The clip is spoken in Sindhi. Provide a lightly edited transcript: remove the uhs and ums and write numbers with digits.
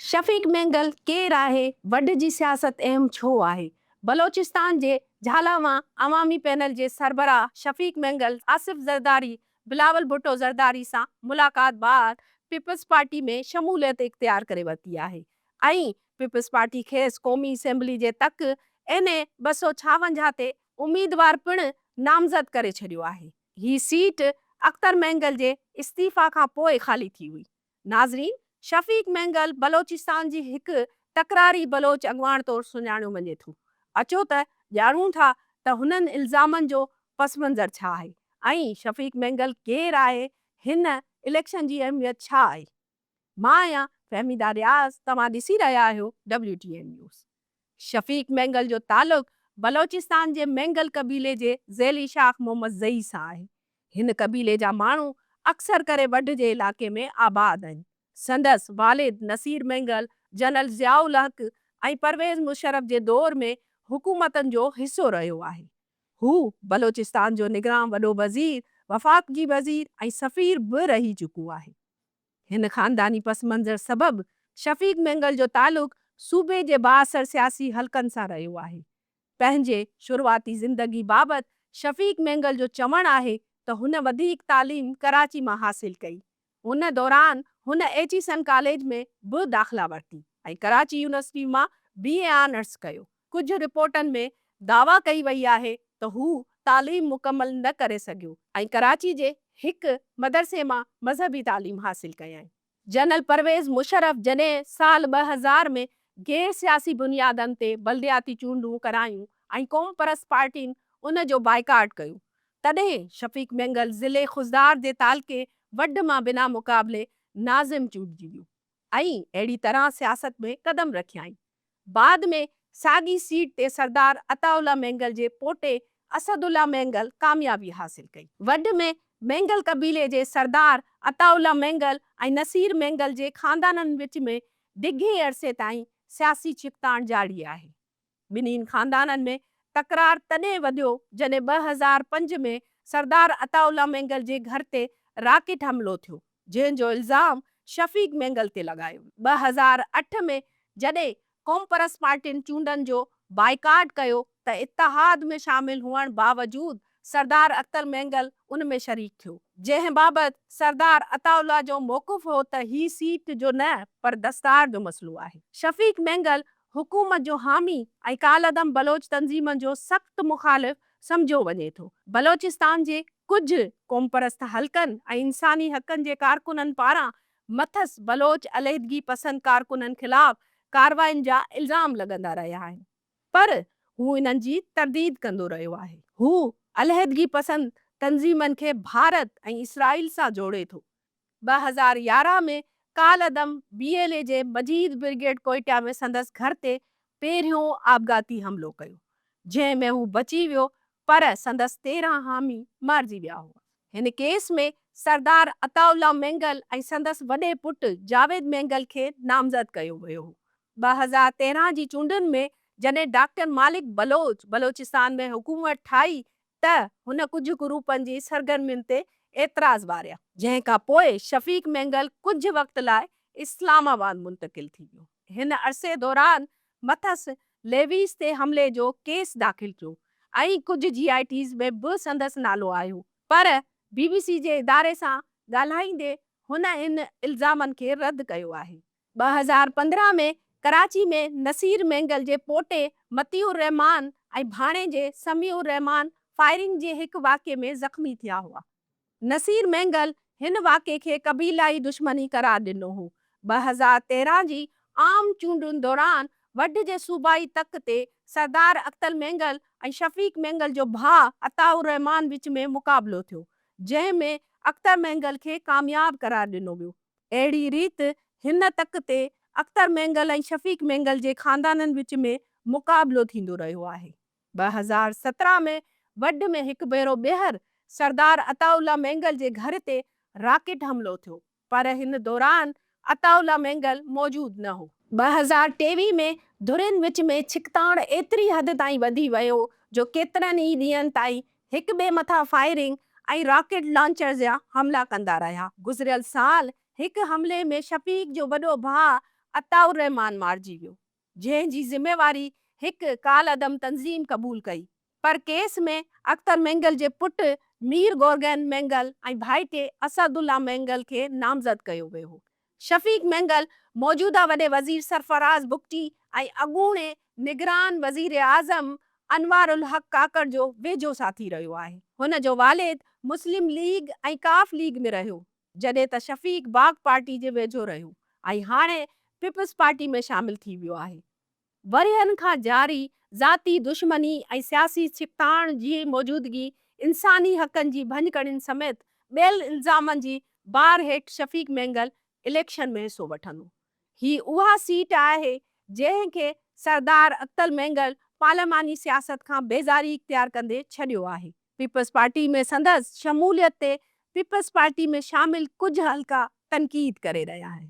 شفيق مينگل ڪير آهي، وڍ جي سياست اهم ڇو آهي؟ بلوچستان جي جهالاوان عوامي پينل جي سربراهه شفيق مينگل آصف زرداري، بلاول ڀٽو زرداري سان ملاقات بعد پيپلز پارٽي ۾ شموليت اختيار ڪري ورتي آهي ۽ پيپلز پارٽي کيس قومي اسيمبلي جي تڪ اين اي 256 تي اميدوار پڻ نامزد ڪري ڇڏيو آهي. هي سيٽ اختر مينگل جي استعيفيٰ کان پوء خالي ٿي هئي. ناظرين، شفيق مينگل بلوچستان جي هڪ تڪراري بلوچ اڳواڻ طور سڃاڻيو وڃي ٿو. اچو ته ڄاڻون ٿا ته هنن الزامن جو پس منظر ڇا آهي ۽ شفيق مينگل ڪير آهي، هن اليڪشن جي اهميت ڇا آهي؟ مان آهيان فهميده رياض، توهان ڏسي رهيا آهيو W T N news. Shafiq Mengal جو تعلق بلوچستان جي مينگل قبيلي جي ذيلي شاخ محمد زئي سان آهي. هن قبيلي جا ماڻهو اڪثر ڪري وڍ جي علائقي ۾ آباد آهن. سندس والد نصير مينگل جنرل ضياء الحق ۽ پرويز مشرف جي دور ۾ حڪومتن جو حصو رهيو آهي. هو بلوچستان جو نگران وڏو وزير، وفاق جي وزير ۽ سفير به رهي چڪو آهي. هن خانداني پس منظر سبب شفيق مينگل جو تعلق صوبي جي بااثر سياسي حلقن سان رهيو آهي. پنهنجي شروعاتي زندگي بابت شفيق مينگل جو چوڻ آهي ته هن وڌيڪ تعليم ڪراچي مان حاصل ڪئي. ان دوران هن ايچي سن ڪاليج ۾ به داخلا ورتي ۽ ڪراچي يونيورسٽي مان بي اي آنرس ڪيو. ڪجهه رپورٽن ۾ دعويٰ ڪئي وئي آهي ته هو تعليم مڪمل نه ڪري سگهيو ۽ ڪراچي جي هڪ مدرسي مان مذهبي تعليم حاصل ڪيائين. جنرل پرويز مشرف جڏهن سال 2000 ۾ غير سياسي بنيادن تي بلدياتي چونڊون ڪرايون ۽ قومپرست پارٽين ان جو بائيڪاٽ ڪيو تڏهن شفيق مينگل ضلعي خضدار جي تعلقي وڍ مان بنا مقابلي ناظم چونڊجي ويو ۽ اهڙي طرح سياست ۾ قدم رکيائين. بعد ۾ ساڳي سيٽ تي سردار عطاء الله مينگل جي پوٽي اسد الله مينگل ڪاميابي حاصل ڪئي. وڍ ۾ مينگل قبيلي جي سردار عطاء الله مينگل ۽ نصير مينگل جي خاندانن وچ ۾ ڊگهي عرصي تائين سياسي ڇڪتاڻ جاري آهي. ٻنهين خاندانن ۾ تڪرار تڏهن وڌيو جڏهن 2005 ۾ سردار عطاء الله مينگل جي گهر تي راڪيٽ حملو ٿيو جنهن جو الزام شفيق مينگل تي لڳايو ويو. 2008 ۾ جڏهن قومپرست پارٽين چونڊن جو بائيڪاٽ ڪيو ته اتحاد ۾ شامل هئڻ باوجود سردار اختر مينگل ان ۾ شريڪ ٿيو، جنهن بابت سردار عطاء الله جو موقف هو ته هي سيٽ جو نه پر دستار جو مسئلو آهي. شفيق مينگل حڪومت جو حامي ۽ ڪالعدم بلوچ تنظيمن جو سخت مخالف سمجهيو وڃي ٿو. بلوچستان جي ڪجهه قومپرست حلقن ۽ انساني حقن جي ڪارڪنن پاران مٿس بلوچ عليحدگي پسند ڪارڪنن خلاف ڪارروائين جا الزام لڳندا رهيا آهن پر هو انهن جي ترديد ڪندو رهيو آهي. هو عليحدگي پسند تنظيمن کي ڀارت ۽ اسرائيل سان جوڙي ٿو. 2011 ۾ ڪالعدم بي ايل اي جي مجيد برگيڊ ڪوئيٽا ۾ سندس گهر تي پهريون آپگهاتي حملو ڪيو، جنهن ۾ هو بچي ويو پر سندس 13 حامي مارجي ويا هئا. هن ڪيس ۾ سردار عطاء الله مينگل ۽ سندس وڏي پٽ جاويد مينگل کي نامزد ڪيو ويو هو. 2013 جي چونڊن ۾ جڏهن ڊاڪٽر مالڪ بلوچ بلوچستان ۾ حڪومت ٺاهي ته هن ڪجهه گروپن جي سرگرمين تي اعتراض واريا. جنهن کان پوء شفيق مينگل ڪجهه وقت لاء اسلام آباد منتقل ٿي ويو. هن عرصي دوران مٿس ليويز تي حملي جو ڪيس داخل ٿيو ۽ ڪجهه جي آء ٽيز ۾ به سندس نالو آيو پر بي بي سي جي اداري سان ڳالهائيندي هن ان الزامن کي رد ڪيو آهي. 2015 ۾ ڪراچي ۾ نصير مينگل جي پوٽي مطيع الرحمان ۽ ڀاڻيجي سميع الرحمان فائرنگ جي هڪ واقعي ۾ زخمي ٿيا هئا. نصير مينگل هن واقعي کي قبيلائي دشمني قرار ڏنو هو. 2013 جي عام چونڊن دوران وڍ جي صوبائي تڪ تي سردار اختر مينگل ۽ شفيق مينگل جو ڀاء عطاء الرحمان وچ ۾ مقابلو ٿيو، جنهن ۾ اختر مينگل کي ڪامياب قرار ڏنو ويو. اهڙي ريت هن تڪ تي اختر مينگل ۽ شفيق مينگل جي خاندانن وچ ۾ مقابلو ٿيندو رهيو آهي. 2017 ۾ وڍ ۾ هڪ ڀيرو ٻيهر سردار عطاء الله مينگل جي گهر تي راڪيٽ حملو ٿيو پر هن دوران عطاء الله مينگل موجود نه هو. 2023 ۾ ڌرين وچ ۾ ڇڪتاڻ ايتري حد تائين وڌي ويو جو ڪيترن ئي ڏينهن تائين هڪ ٻئي مٿان فائرنگ ۽ راڪيٽ لانچرز جا حملا ڪندا رهيا. گذريل سال هڪ حملي ۾ شفيق جو وڏو ڀاء عطاء الرحمان مارجي ويو، جنهن جي ذميواري هڪ ڪالعدم تنظيم قبول ڪئي، پر ڪيس ۾ اختر مينگل جي پٽ مير گورگين مينگل ۽ ڀائٽي اسد الله مينگل کي نامزد ڪيو ويو هو. شفيق مينگل موجوده وڏي وزير سرفراز بگٽي ۽ اڳوڻي نگران وزيراعظم انوار الحق ڪاڪڙ جو ويجهو ساٿي رهيو آهي. هن جو والد مسلم ليگ ۽ قاف ليگ ۾ رهيو، جڏهن ته شفيق باغ پارٽي جي ويجهو رهيو ۽ هاڻي پيپلز پارٽي ۾ شامل ٿي ويو آهي. ورهين کان جاري ذاتي دشمني ۽ سياسي ڇڪتاڻ جي موجودگي، انساني حقن جي ڀڃڪڙين سميت ٻين الزامن جي بار هيٺ شفيق مينگل اليڪشن ۾ حصو وٺندو. هي اها سيٽ آهي جنهن کي سردار اختر مينگل پارلياماني سياست کان بيزاري اختيار ڪندي ڇڏيو آهي. پيپلز پارٽي ۾ سندس شموليت تي پيپلز پارٽي ۾ شامل ڪجهه حلقا تنقيد ڪري رهيا آهن.